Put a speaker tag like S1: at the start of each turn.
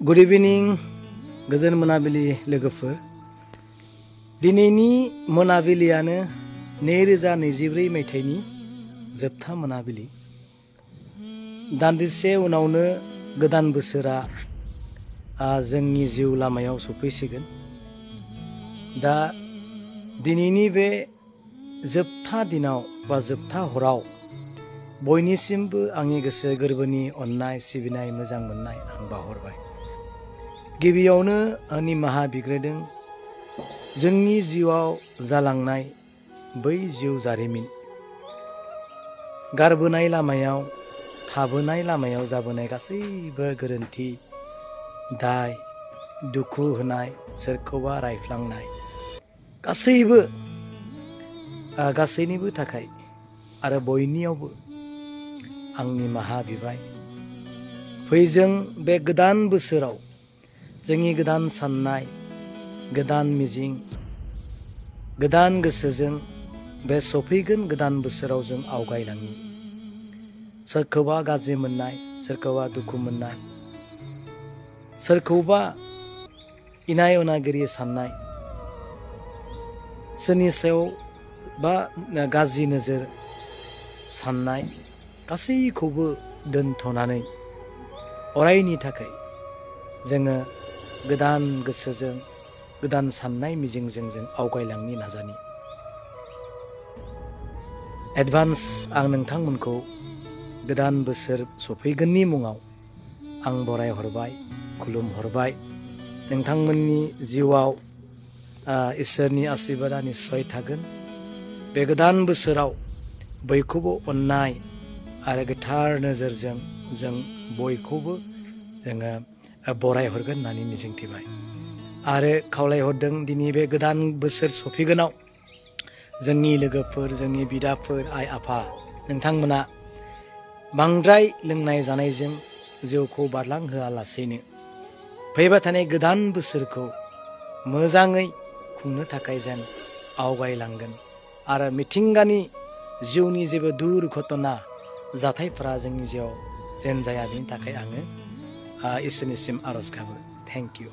S1: Good इभिनिं गोजोन मोनाबिलि लोगोफोर। दिनैनि मोनाबिलियानो 2024 मायथाइनि जोबथा मोनाबिलि। दान्दिसे उनावनो गोदान बोसोरा जोंनि जिउ लामायाव सफैसिगोन। दा दिनैनि बे जोबथा दिनाव बा जोबथा हराव बयनिसिमबो आंनि गोसो गोरबोनि अननाय सिबिनाय मोजां मोननाय आं बावहरबाय। गिबियावनो निमाहा बिग्रोदों जोंनि जिउआव जालांनाय बै जिउ जारिमिन, गारबोनाय लामायाव थाबोनाय लामायाव जाबोनाय गासैबो गोरोन्थि, दाय, दुखु होनाय, सोरखौबा रायफ्लांनाय, गासैनिबो थाखाय आरो बयनियावबो आं निमाहा बिबाय। फैजों बे गोदान बोसोराव जोंनि गोदान साननाय, गोदान मिजिं, गोदान गोसोजों बे सफैगोन गोदान बोसोराव जों आवगायलाङो। सोरखौबा गाज्रि मोननाय, सोरखौबा दुखु मोननाय, सोरखौबा इनाय अनागिरि साननाय, सोरनि सायाव बा गाज्रि नोजोर साननाय, गासैखौबो दोनथ'नानै अरायनि थाखाय जोङो गोदान गोसोजों गोदान साननाय मिजिंजों जों आवगायलांनो नाजानि। एडभान्स आं नोंथांमोनखौ गोदान बोसोर सफैगोननि मुङाव आं बरायहरबाय, खुलुमहरबाय। नोंथांमोननि जिउआव इसोरनि आशीर्बादा निस्सय थागोन। बे गोदान बोसोराव बयखौबो अननाय आरो गोथार नोजोरजों जों बयखौबो जोङो बरायहरगोन होननानै मिजिंथिबाय आरो खावलायहरदों। दिनै बे गोदान बोसोर सफैगोनाव जोंनि लोगोफोर, जोंनि बिदाफोर, आइ आफा नोंथांमोना बांद्राय लोंनाय जानायजों जिउखौ बारलांहोआलासेनो फैबाय थानाय गोदान बोसोरखौ मोजाङै खुंनो थाखाय जेन आवगायलांगोन आरो मिथिंगानि जिउनि जेबो दुर्घटना जाथायफोरा जोंनि जिउआव जेन जाया, बेनि थाखाय आङो इसोरनिसिम आरज गाबो। Thank you.